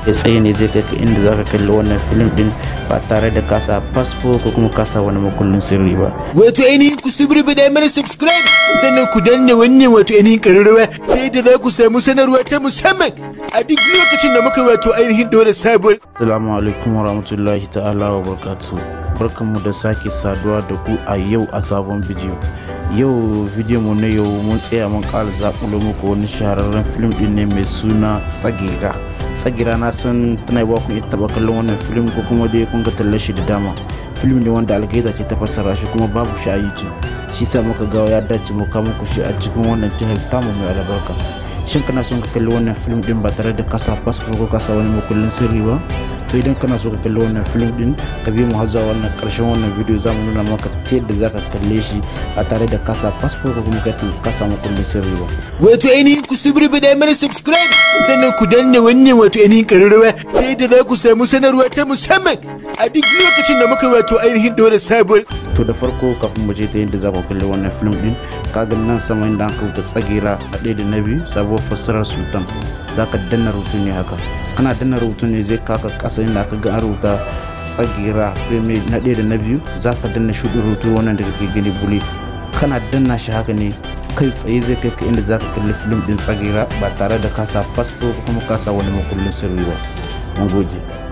Ya tsaye ne zai kai ka inda zaka kalli wannan film din ba tare da kasa fasfo ko kuma kasa wani makullin sirri ba. Wato ainihin ku subrubida mana subscribe, sannan ku danna wannan wato ainihin ƙararrawa ta yadda za ku samu sanarwa ta musamman a duk lokacin da muka wato ainihin ɗora sabuwar. Assalamu alaikum warahmatullahi ta'ala wa barakatuh. Barkanmu da sake saduwa da ku a yau a sabon bidiyo. Yau bidiyo mu na yau mun tsaya mun ƙara zaƙulo muku wani shahararren film din ne mai suna Tsagera. Tsagera, na san tana yi kun iya taɓa kallon wannan film ko kuma dai kun ga tallar shi da dama. Film ne wanda Algaita ce ta fassara shi kuma babu shi a YouTube. Shi sa muka ga ya dace mu kawo muku shi a cikin wannan channel tamu mai albarka. Shin kana son ka kalli wannan film din ba tare da kasa fasfo ko kasa wani makullin sirri ba? To, idan kana so ka kalli wannan film din, ka bi mu har zuwa wannan karshen wannan bidiyo, za mu nuna maka ta yadda za ka kalle shi ba tare da kasa fasfo ko kuma kasa makullin sirri ba. Wato ainihin ku subrubida mana subscribe, sannan ku danna wannan wato ainihin ƙararrawa ta yadda za ku samu sanarwa ta musamman a duk lokacin da muka wato ainihin ɗora sabuwar. To, da farko kafin mu je ta yadda za ku kalli wannan film din, ka ga nan sama inda an rubuta Tsagera a ɗaya da na biyu sabuwar fassarar Sultan, za ka danna rubutu ne haka. Kana danna rubutu ne zai kaka ƙasa inda aka ga an rubuta Tsagera premier na ɗaya da na biyu. Za ka danna shuɗin rubutu wannan da kake gani bule. Kana danna shi haka ne, kai tsaye zai kai ka inda za ka kalli film din Tsagera ba tare da kasa fasfo ko kuma kasa wani makullin sirri ba. Mun gode.